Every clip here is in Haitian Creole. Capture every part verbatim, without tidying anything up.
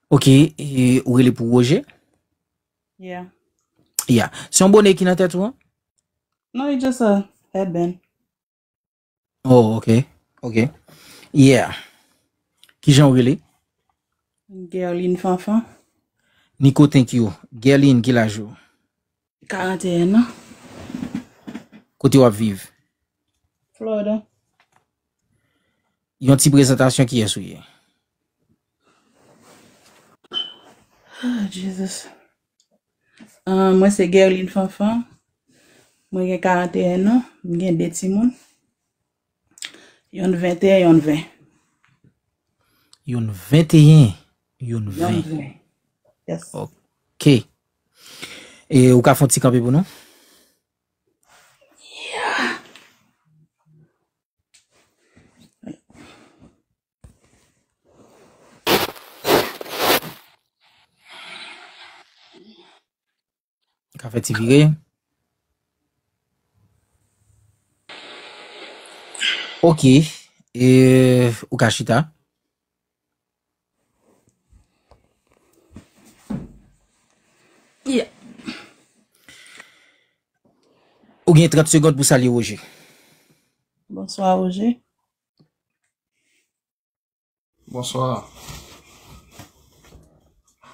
Ok, e ou rele pou Roger? Yeah. Yeah. Se yon bonè ki nan tèt ou an? No, it's just a headband. Oh, ok. Ok. Yeah. Kijan ou rele? Guerline Fanfan. Nico, thank you. Guerline, ki laj ou? Karanteyen an. Kote w ap viv? Florida. Yon ti prezantasyon, kiyès ou ye? Ah, Jesus. Ah, mwen se Guerline Fanfan. Mwen gen karanteyen an. Mwen gen de timoun. Youn venteyen, youn ven. Youn venteyen, youn ven. Youn ven. Yes. Ok. E ou ka fè yon ti kanpe pou nou? Ka fè ti vire. Ok. E ou ka chita. Yeah. Ou gen trant segonn pou salye Roger. Bonswa, Roger. Bonswa.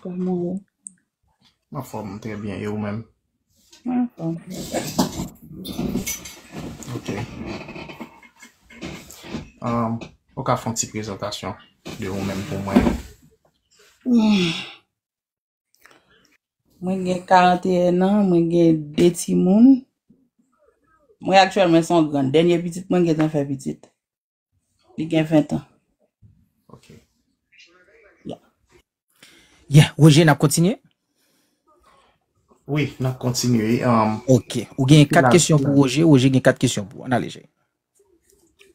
Kòman ou ye? M anfòm, trè byen. E ou menm? M anfòm. Ok. Um, ou ka fè yon ti prezantasyon de ou menm pou mwen? Hmm. Mwen gen karanteyen an, mwen gen de timoun. Mwen aktyèlman se yon grann. Dènye pitit mwen gentan fè pitit. Li gen ven tan. Ok. Yeah. Yeah, Roger, n ap kontinye? Wi, n ap kontinye. Um, ok. Ou gen kat kesyon pou Roger, Roger gen kat kesyon pou ou. Ann ale, cheri.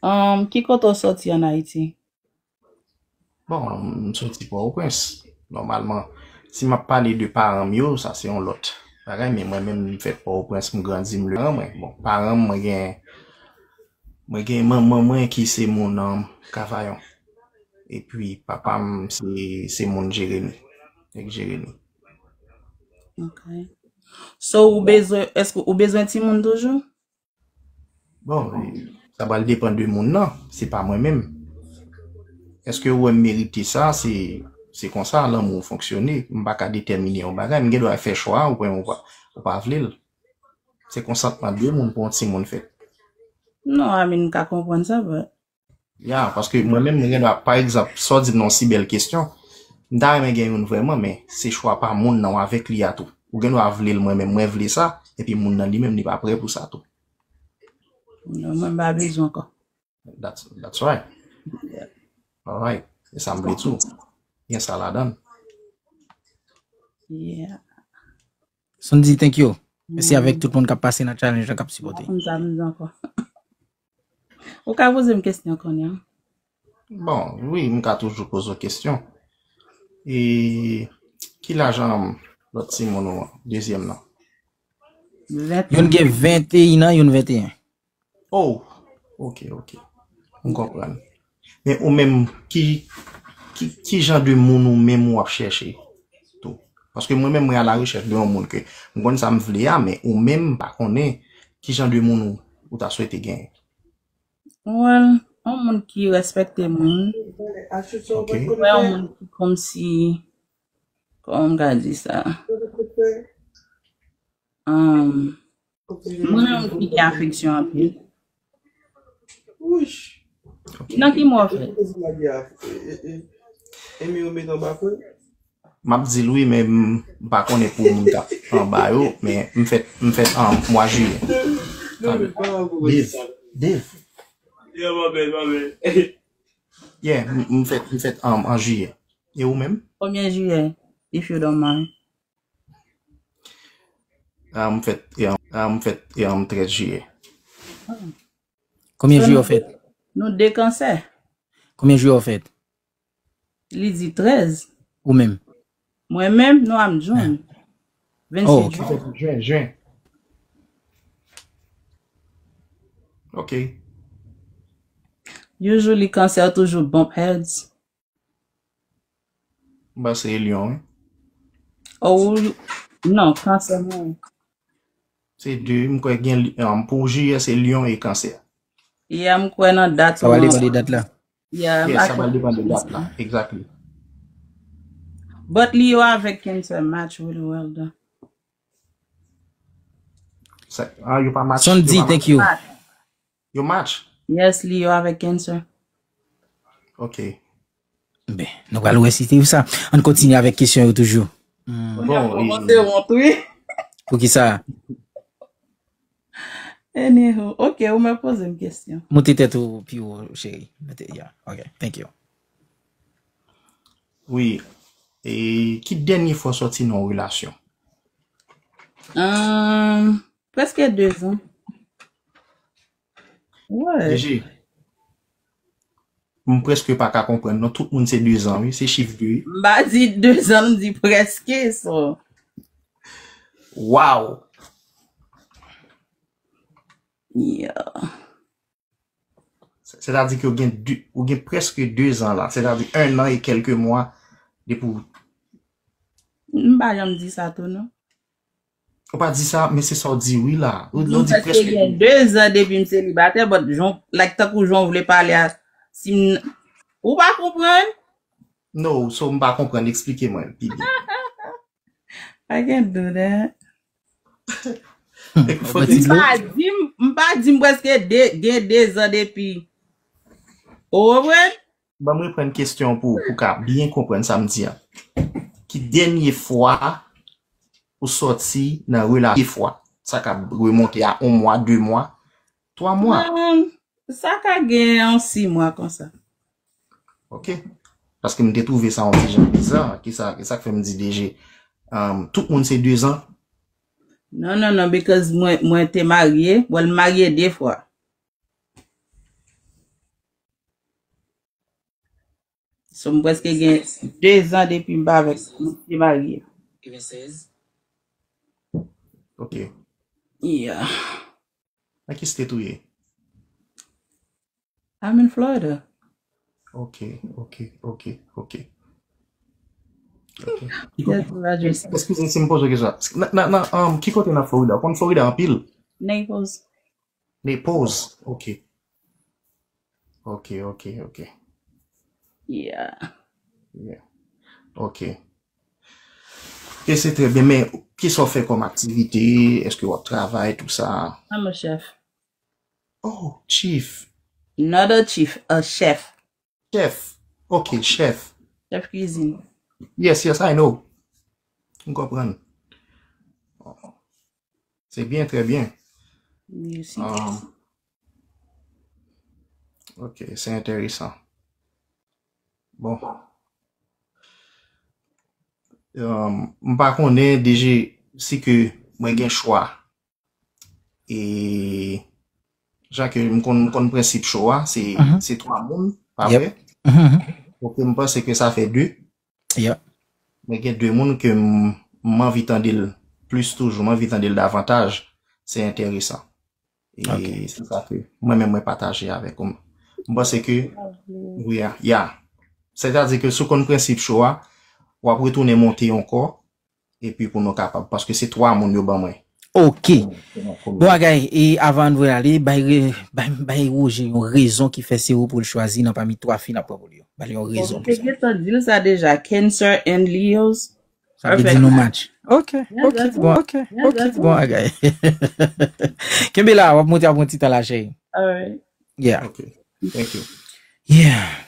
Um, ki kote w soti ann Ayiti? Bon, m soti Pòtoprens. Nòmalman, si m ap pale de paran m yo, sa se yon lòt bagay, men mwen menm, m fèt Pòtoprens, m grandi, m leve. Paran mwen, bon, paran m, mwen gen, mwen gen manman mwen ki se moun, um, Kavayon. Epi papa m se, se moun Jeremi. Nèg Jeremi. Ok. So, ou bezwen, èske ou bezwen timoun toujou? Bon, sa pral depann de moun nan, se pa mwen menm. Èske ou wè m merite sa? Se, se konsa lanmou fonksyone. M pa ka detèmine yon bagay. M gen dwa fè chwa a, ou pa, ou pa, ou pa vle l. Se konsantman de moun pou yon timoun fèt. Non, I mean, m ka konprann sa, but Ya, paske mwen menm, mwen gen dwa, pa egzanp, sa w di m nan yon si bèl kesyon, m ta renmen gen youn vrèman, men se chwa pa moun nan w avèk li a tou. Ou gen dwa vle l, mwen menm, mwen vle sa, epi moun nan li menm, li pa prè pou sa tou. Non, mwen m pa bezwen ankò. That's, that's right. Yeah. Alright. E sa m vle tou. Gen sa ladan l. Yeah. Sondy, thank you. Mèsi avèk tout moun k ap pase nan challenge la, k ap sipòte. M pa konn sa m di ankò. Ou ka poze m kesyon kounye a. Bon, wi, m ka toujou poze w kesyon. E ki laj, um, lòt timoun ou an, dezyèm nan? Venteyen. Youn gen venteyen an, youn venteyen. Oh, ok, ok. M konprann. Men ou menm, ki, ki, ki jan de moun ou menm ou ap chèche tou? Paske mwen menm, mwen a la rechèch de yon moun ke m konn sa m vle a, men ou menm, m pa konnen ki jan de moun ou, ou ta swete genyen. Well, yon moun ki respekte moun. Ok. Wè, yon moun ki kòmsi, kòman m ka di sa? Um, mwen yon moun ki gen afeksyon anpil. Ok. Nan ki mwa w fèt? M ap di l wi, men m pa konnen pou moun k ap anba yo, men m fèt, m fèt an mwa jiyè. Dave, Dave. Yeah, m, m fèt, m fèt an, an jiyè. E ou menm? Premye jiyè, if you don't mind. Ah, m fèt, e, ah, m fèt, e, trèz jiyè. Konbyen jiyè w fèt? Nou de kansè. Konbyen jiyè w fèt? Li di trèz. Ou menm? Mwen menm, non, I'm June. Vennsenk jen. Jen, jen. Ok. Usually, kansè toujou bump heads. M panse se Lyon, wi. Oh, non, Kansè mwen. Se de, m kwè gen, um, pou Jiyè, se Lyon e Kansè. Yeah, m kwè nan dat. Sa va depann de dat la. Yeah, yeah, sa va depann de dat la. Exactly. But Lyon avèk Kansè match really well done. Sa, ah, yo pa match. Sondi, thank you. Yo match? Yes, Lyon avèk Kansè. Ok. Ben, nou pral wè si se sa. Ann kontinye avèk kesyon yo toujou. Hmm. Bon, kòmanse wont, wi. Poukisa? Anywho, ok, ou mèt poze m kesyon. Moute tèt ou pi wo, cheri. Mete, yeah, ok, thank you. Wi. E ki dènye fwa w sòti nan yon relasyon? Ahn, prèske de zan. Wè. D J, m prèske pa ka konprann, non. Tout moun se de zan, wi. Se chif de, wi. M pa di de zan, m di prèske, so. Wow! Yeah. Sètadi ke ou gen de, ou gen prèske de zan la. Sètadi un an et quelques mois depi w M pa janm di sa tou, non. Ou pa di sa, men se sa w di wi la. Ou, ou di prèske gen de zan depi m selibatè, but jan, like, tankou jan w vle pale a, si m, ou pa konprann? No, so m pa konprann, eksplike mwen pi byen. I can do that. M pa di m, m pa di m prèske de, gen de zan depi. Ou konprann? Ban m reprann kesyon pou, pou ka byen konprann sa m di a. Ki dènye fwa ou sòti nan relasyon fwa? Sa ka remonte a yon mwa, de mwa, twa mwa. Nan, sa ka gen yon sis mwa konsa. Ok. Paske m te twouve sa yon ti jan biza. Kisa, kisa k fè m di D J, um, tout moun se de zan? Non, non, non, because mwen, mwen te marye. Well, m marye de fwa. So, m prèske gen de zan depi m pa avèk, m te marye. Ok. Yeah. Nan ki state ou ye? I'm in Florida. Ok, ok, ok, ok. Ok. Yes, Roger. Eskize si m poze w kesyon. Nan, nan, nan, um, ki kote nan Florida? Ou konn Florida anpil? Naples. Naples, ok. Ok, ok, ok. Yeah. Yeah. Ok. E se trè byen, men kisa w fè kòm aktivite? Èske w ap travay, tou sa? I'm a chef. Oh, chief. Not a chief, a chef. Chef. Ok, chef. Chef cuisine. Yes, yes, I know. M konprann. Se byen, trè byen. Mèsi. Um, ok, se enteresan. Bon. Um, m pa konnen D J si ke mwen gen chwa. E jan ke m konn, m konn prensip show a, se, se twa moun, pa vre? Ok, m panse ke sa fè de. Yeah. Men gen de moun ke m, m anvi tande l plis toujou, m anvi tande l davantaj. Se enteresan. E se sa ke mwen menm mwen pataje avèk ou. M panse ke, wi, ya, ya. Sètadi ke si w konn prensip show a, w ap retounen monte ankò, epi pou nou kapab, paske se twa moun yo ban mwen. Ok. Bon, bagay, e avan nou ale, bay, re- bay, bay Roger yon rezon ki fè se ou pou l chwazi nan pami twa fi n ap pran pou li yo. Ba l yon rezon pou sa. Bon, m te gentan di l sa deja, Cancer and Leos. Sa vle di nou match. Ok, ok, bon, ok, ok, bon, bagay. Kenbe la, w ap monte ap yon ti tan la, cheri. Alright. Yeah. Ok. Thank you. Yeah.